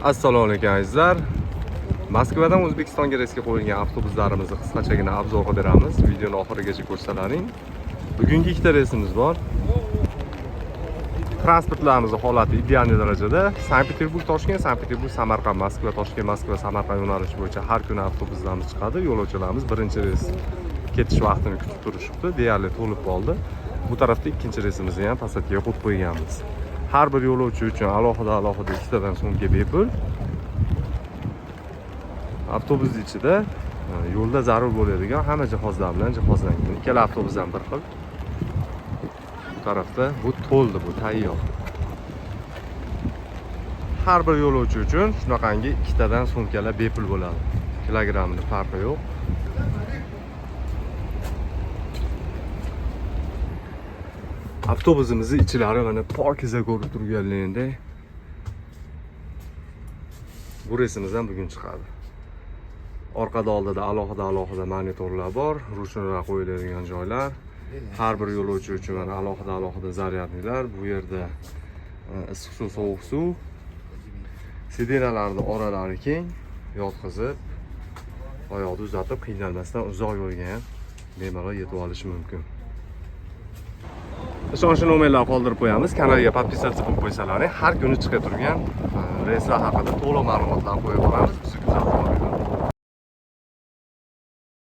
Assalomu alaykum, azizlar. Moskvadan O'zbekistonga reysga qo'yilgan avtobuslarimizni qisqachagina обзор qilib beramiz. Videoni oxirigacha ko'rsalaring. Bugungi ikkita reysimiz bor. Transportlarimizni holati идеальный darajada. Sankt-Peterburg Toshkent, Sankt-Peterburg Samarqand, Moskva Toshkent, Moskva Samarqand yo'nalishi bo'yicha har kuni avtobuslarimiz chiqadi. Yo'lovchilarimiz birinchi reys ketish vaqtini kutib turishibdi. Deyarli to'lib qoldi. Bu tarafda ikkinchi reysimizni ham посадка ga qo'yib qo'yganmiz. Har bir yo'lovchi uchun alohida alohida ikkitadan sumka bepul. Avtobus ichida yo'lda zarur bo'ladigan hamma jihozlar bilan jihozlangan. Ikkala avtobus ham bir xil. Bu tarafda bu to'ldi, bu tayyor. Har bir yo'lovchi uchun shunaqangi ikkitadan sumkalar bepul bo'ladi. Kilogrammini farqi yo'q. Avtobusimizni ichlari mana pokiza, ko'rib turganlaringdek. Bu reysimiz ham bugun chiqadi. Orqada, oldida alohida alohida monitorlar bor, ручной lar qo'yiladigan joylar. Har bir yo'lovchi uchun mana alohida alohida зарядник lar. Bu yerda issiq suv, sovuq suv. Сиденья larni oralari keng, yotqizib, oyoqni uzatib, qiynalmasdan uzoq yo'lga ham bemalol yetib olishi mumkin. Ishonchli nomerlar qoldirib qo'yamiz. Kanalga подписаться bo'lib qo'ysalaring, har kuni chiqa turgan reyslar haqida to'liq ma'lumotlar qo'yib boramiz. Bizni kuzatib boringlar.